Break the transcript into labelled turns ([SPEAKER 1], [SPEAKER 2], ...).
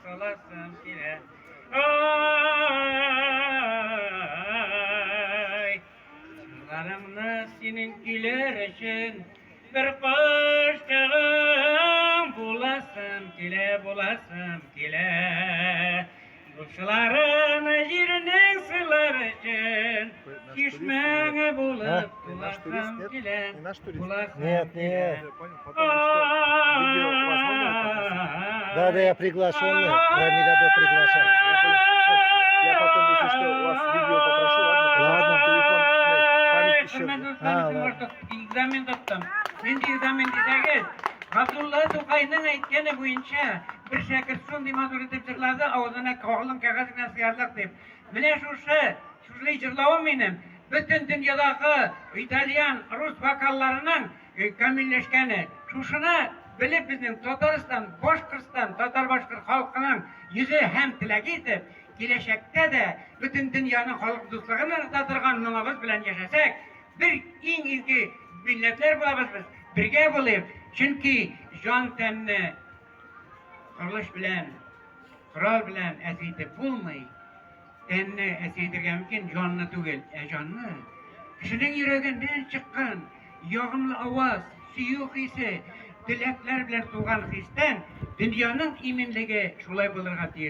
[SPEAKER 1] саласым килә. Ай, җырларыңны синең көйләр өчен бер кошчыгың буласым килә, буласым килә. Юлчыларын җирнең сыйлар өчен чишмәңе булып туласым килә. Буласым
[SPEAKER 2] Нет,
[SPEAKER 1] килә.
[SPEAKER 2] нет. Да, да, я приглашенный. Рамиля да приглашал.
[SPEAKER 3] Я потом, если что, у вас видео попрошу, ладно?
[SPEAKER 2] Ладно.
[SPEAKER 3] Телефон, память исчезла.
[SPEAKER 1] Хөрмәтле дуслар,
[SPEAKER 2] А,
[SPEAKER 1] мин
[SPEAKER 2] ладно.
[SPEAKER 1] экзамен тоттым. Нинди экзамен дисәгез, Габдулла Тукайның әйткәне буенча бер шәкерт шундый матур итеп җырлады, авызына калын кәгазь генә сыярлык дип. Менә шушы, шушылай җырлавым минем бөтен дөньядагы итальян, рус вокалларының камилләшкәне. Шушыны белеп безнең Татарстан, Башкортстан, татар-башкорт халкының йөзе һәм теләге итеп, киләчәктә дә бөтен дөньяның халык дуслыгын ныгыта торган моңыбыз белән яшәсәк, бер иң изге милләтләр булабыз без. Бергә булыйк, чөнки җан тәнне корылыш белән, корал белән әсир итеп булмый. Тәнне әсир итәргә мөмкин, җанны түгел, ә җанны. Кешенең йөрәгеннән чыккан ягымлы аваз, сөю хисе, теләкләр белән туган хистән дөньяның иминлеге шулай булырга тиеш.